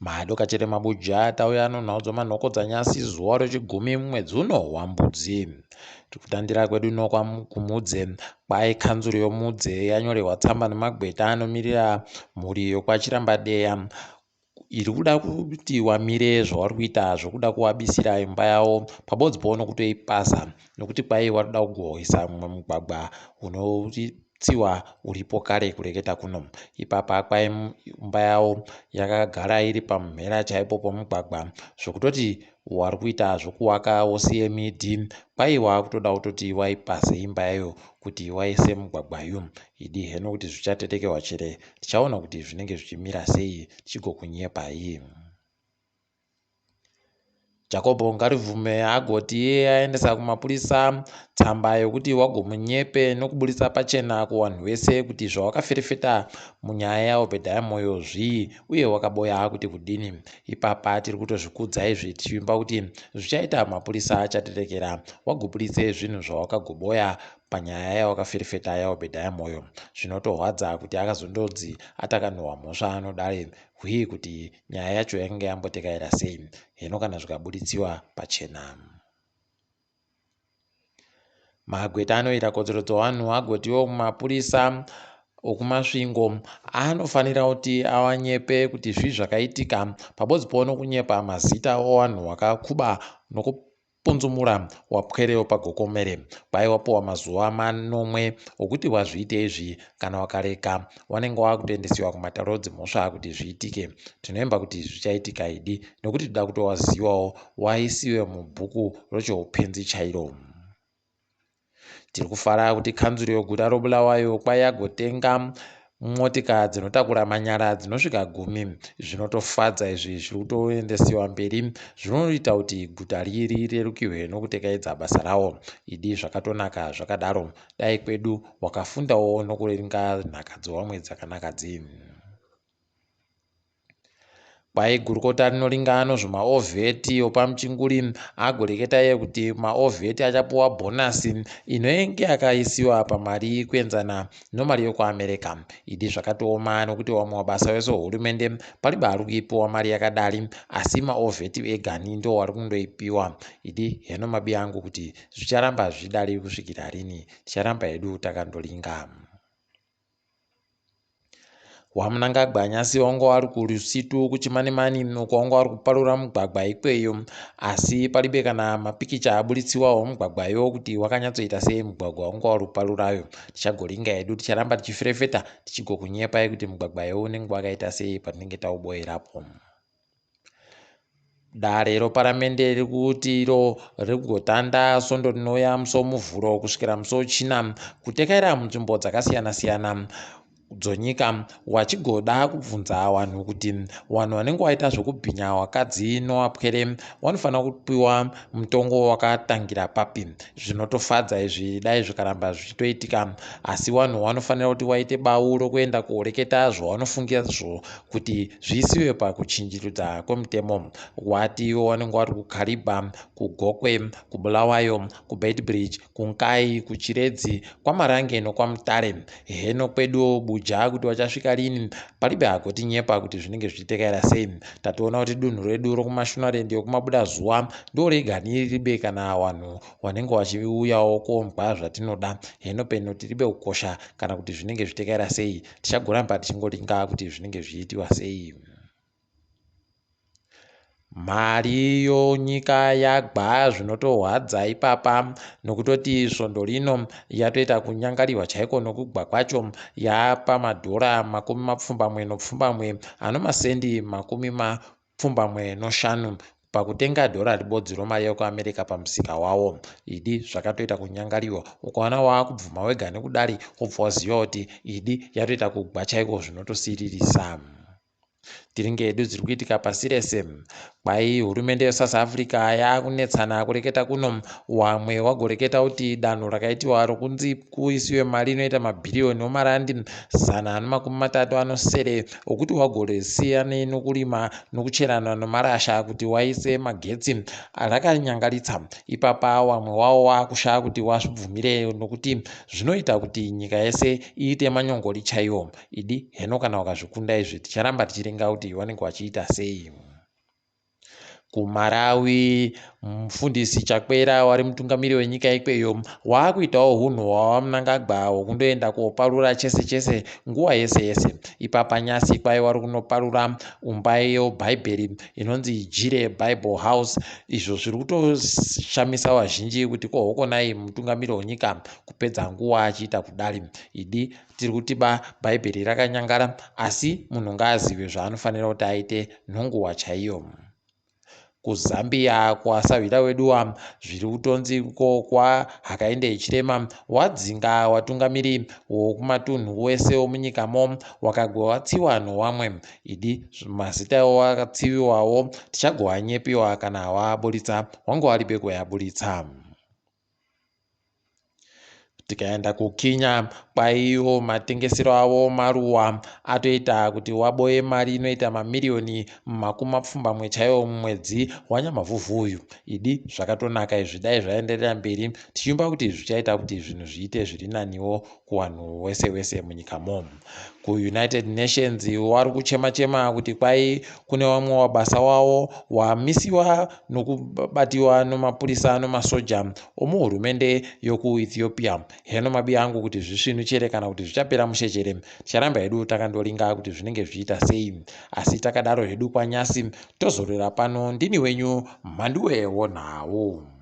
Madokachete mabuja tauya nonhau dzomanhoko dzanyasi zuva rechigumi mumwedzi uno waMbudzi. Tikutandira kwedu ino kwaMudze kwai kanzuru yoMudze yanyorerwa tsamba nemagweta anomirira mhuri yokwaChirambadeya iri kuda kuti wamire zvavari kuita zvokuda kuwabisira imba yavo pabodzi powo nokutoipaza nokuti kwai vari kuda kugohwesa mumwe mugwagwa unotsiwa uripo kare kureketa kuno. Ipapa kwai imba yavo yakagara iri pamumhera chaipo pomugwagwa zvokutoti wari kuita zvokuwaka wosiye midhi kwai wakutoda kutoti waipaze imba yayo kuti waise mugwagwa yu. Idi heno kuti zvichatetekewa chere tichaona kuti zvinenge zvichimira sei tichigokunyepai. Jakobho Ngarivhume agoti iye aendesa kumapurisa tsamba yokuti wagomunyepe nokuburitsa pachena kuvanhu vese kuti zvawakaferefeta munyaya yaObhedhaya Moyo zvii uye wakaboya kuti kudini. Ipapa tiri kutozvikudza izvi tichivimba kuti zvichaita mapurisa achatetekera wagoburitse zvinhu zvawakagoboya panyaya yawakaferefeta yaObhedhaya Moyo. Zvinotorwadza kuti akazondonzi atakanhuhwa mhosva anodare hwii kuti nyaya yacho yakanga yambotekaira sei heno kana zvikaburitsiwa pachena. Magweta anoita kodzero dzevanhu agotiwo mapurisa okuMasvingo anofanira kuti awanyepe kuti zvii zvakaitika pabodzi powo nokunyepa mazita owanhu wakakuba nokupunzumura wapwerewo pagokomere. Kwai wapuwa mazuva manomwe okuti wazviite izvi kana wakareka wanenge wakutoendesiwa kumatare edzimhosva kuti zviitike. Tinoimba kuti zvichaitika idi nokuti toda kutowaziwawo waisiwe mubhuku rochoupenzi chairo. Tiri kufara kuti kanzuru yeguta roBulawayo kwayagotenga motika dzinotakura manyara dzinosvika gumi. Zvinotofadza izvi zviri kutoendesiwa mberi zvinoita kuti guta riri rerukirwe nokutekaidza basa rawo. Idi zvakatonaka zvakadaro. Dai kwedu wakafundawo nokuringa nhaka dzowamwe dzakanaka dzii. Kwai gurukota rinoringa anozvo maovheti opamuchinguri agoreketa iye kuti maovheti achapuwa bhonasi inenge yakaisiwa pamari kuenzana nomari yokuAmerica. Idi zvakatooma nokuti wamwe mabasa wese ohurumende palibe ari kuipiwa mari yakadari asi maovheti egani ndo wari kundoipiwa. Idi heno mabi angu kuti zvicharamba zvichidari kusvikira rini ticharamba hedu takandoringa. WaMnangagwa nyasi wanga wari kuRusitu kuChimanimani uko wanga wari kuparura mugwagwa ikweyo asi palibe kana mapikicha aburitsiwawo mugwagwayo kuti wakanyatsoita sei mugwagwa wanga wari kuparurayo. Tichagoringa hedu ticharamba tichiferefeta tichigokunyepai kuti mugwagwayo unenge wakaita sei patinenge tauboyerapo. Dare reparamende riri kuti iro riri kugotanda svondo rinouya musi weMuvhuro kusvikira musi weChina kutekaira munzvimbo dzakasiyana-siyana dzonyika wachigoda kubvunza vanhu kuti vanhu vanenge vaita zvekubhinya vakadzi nowapwere vanofanira kupiwa mutongo wakatangira papi. Zvinotofadza izvi dai zvikaramba zvichitoitika asi vanhu vanofanira kuti waite bau rokuenda koreketa zvavanofungira zvo kuti zviisiwe pakuchinjirudza kwemutemo. Wati ivo vanenge vari kuKariba, kuGokwe, kuBulawayo, kuBeitbridge, kuNkayi, kuChiredzi, kwaMarange nokwaMutare. Heno kweduwo Buja kuti vachasvika rini palibe hagotinyepa kuti zvinenge zvichitekaira sei. Tatoona kuti dunhu redu rokuMashonaland yokumabudazuva ndoregani ribe kana vanhu vanenge vachiuyawo kombwa zvatinoda. Heno peno tiribe kukosha kana kuti zvinenge zvichitekaira sei. Tichagoramba tichingoringa kuti zvinenge zvichiitiwa sei. Mari yonyika yagwa zvinotorwadza ipapa nokutoti svondo rino yatoita kunyangarirwa chaiko nokugwa kwacho yapa madhora makumi mapfumbamwe nopfumbamwe anomasendi makumi mapfumbamwe noshanu pakutenga dhora ribodzi romari yekuAmerica pamusika wawo. Idi zvakatoita kunyangariwa ukaona waakubvuma wega nekudari wobva waziva kuti idi yatoita kugwa chaiko zvinotosiririsa. Tiringe hedu dziri kuitika pasi rese. Kwai hurumende yeSouth Africa yakunetsana kureketa kuno wamwe wagoreketa kuti danho rakaitiwa rokunzi kuisiwe mari inoita mabhiriyoni omarandi 137 okuti wagoresiyane nokurima nokucherana nomarasha kuti waise magetsi rakanyangaritsa. Ipapa wamwe wawo wakushaya kuti wazvibvumire nokuti zvinoita kuti nyika yese iite manyongori chaiwo. Idi heno kana wakazvikunda izvi ticharamba tichiringa. takandoringa kuti vanenge vachiita sei. KuMarawi mufundisi Chakwera wari mutungamiri wenyika ikweyo waakuitawo hunhu hwaVaMnangagwa hwokundoenda koparura chese chese nguva yese yese. Ipapa nyasi kwai wari kunoparura umba yebhaibheri inonzi Jire Bible House izvo zviri kutoshamisa vazhinji kuti ko hokonai mutungamiri wenyika kupedza nguva achiita kudari. Idi tiri kuti ba bhaibheri rakanyangara asi munhu ngaazive zvaanofanira kuti aite nonguva chaiyo. KuZambia kwasahwira weduwa zviri kutonzi ko kwaHakainde Hichilema wadzinga watungamiri wokumatunhu wese womunyikamo wakagowatsiwa nowamwe. Idi mazita ewakatsiviwawo tichagoanyepiwa kana waaburitsa wange waribe kuyaburitsa. Tikaenda kuKenya kwaiyo matengesero avo maruwa atoita kuti waboye mari inoita mamiriyoni makumi mapfumbamwe chaiwo mumwedzi wanyamavhuvhu uyu. Idi zvakatonaka izvi dai zvaenderera mberi tichiumba kuti zvichaita kuti zvinhu zviite zviri naniwo kuvanhu wese wese munyikamo. KuUnited Nations wari kuchema chema kuti kwai kune vamwe wabasa wavo wamisiwa nokubatiwa nomapurisa nomasoja omuhurumende yokuEthiopia. Heno mabi angu kuti zvisvinu chere kana kuti zvichapera mushe chere. Ticharamba hedu takandoringa kuti zvinenge zvichiita sei. Asi takadaro hedu kwanyasi tozorora pano ndini wenyu Mhanduwe wonhau.